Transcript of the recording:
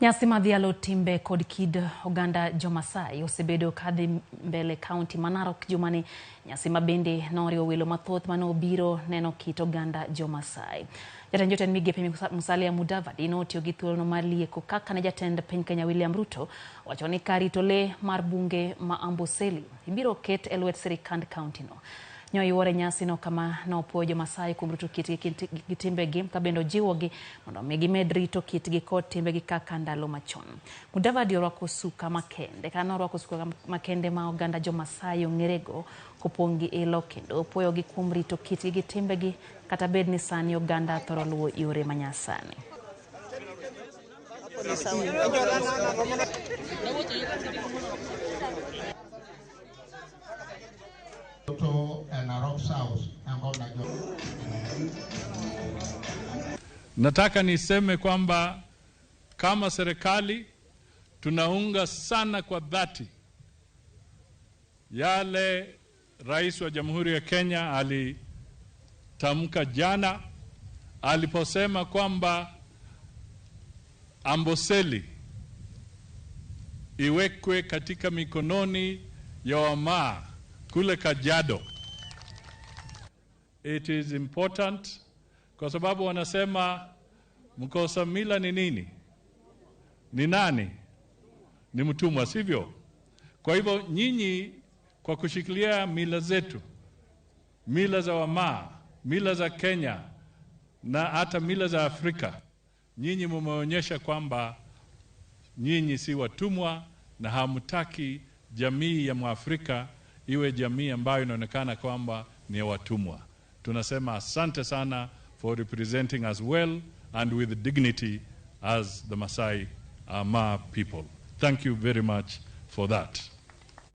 Nyasi mar dhialo timbe kod kid oganda Jomasai osebedo kadhi mbele kaunti ma Narok jumani. Nyasi ma bende noriwo welo mathoth mane obiro neno kit oganda Jomasai. Jatend jotend migepe Musalia Mudavadi notiyo gi thuolono mar lieko kaka ne jatend piny Kenya William Ruto wacho ni kar rito lee mar bunge ma Amboseli ibiro ket e lwet sirikand kauntino. Nyoyuore nyasino kama nopuoyo Jomasai kuom rito kitgi gi timbegi ka bende ojiwogi mondo mi gimed rito kitgi kod timbegi kaka ndalo machon. Mudavadi orwako suka makende ka norwako suka makende ma oganda Jomasai ong'erego kopong' gi ilo kendo opuoyogi kuom rito kitgi gi timbegi kata bed ni sani oganda thoro luwo yore manyasani. Nataka niseme kwamba kama serikali tunaunga sana kwa dhati yale Rais wa Jamhuri ya Kenya alitamka jana aliposema kwamba Amboseli iwekwe katika mikononi ya Wamaa kule Kajiado. It is important kwa sababu wanasema mkosa mila ni nini? Ni nani? Ni mtumwa, sivyo? Kwa hivyo nyinyi kwa kushikilia mila zetu, mila za Wamaa, mila za Kenya na hata mila za Afrika, nyinyi mumeonyesha kwamba nyinyi si watumwa na hamtaki jamii ya Mwafrika iwe jamii ambayo inaonekana kwamba ni ya watumwa. Tunasema asante sana for representing us well and with dignity as the Masai Ma people. Thank you very much for that.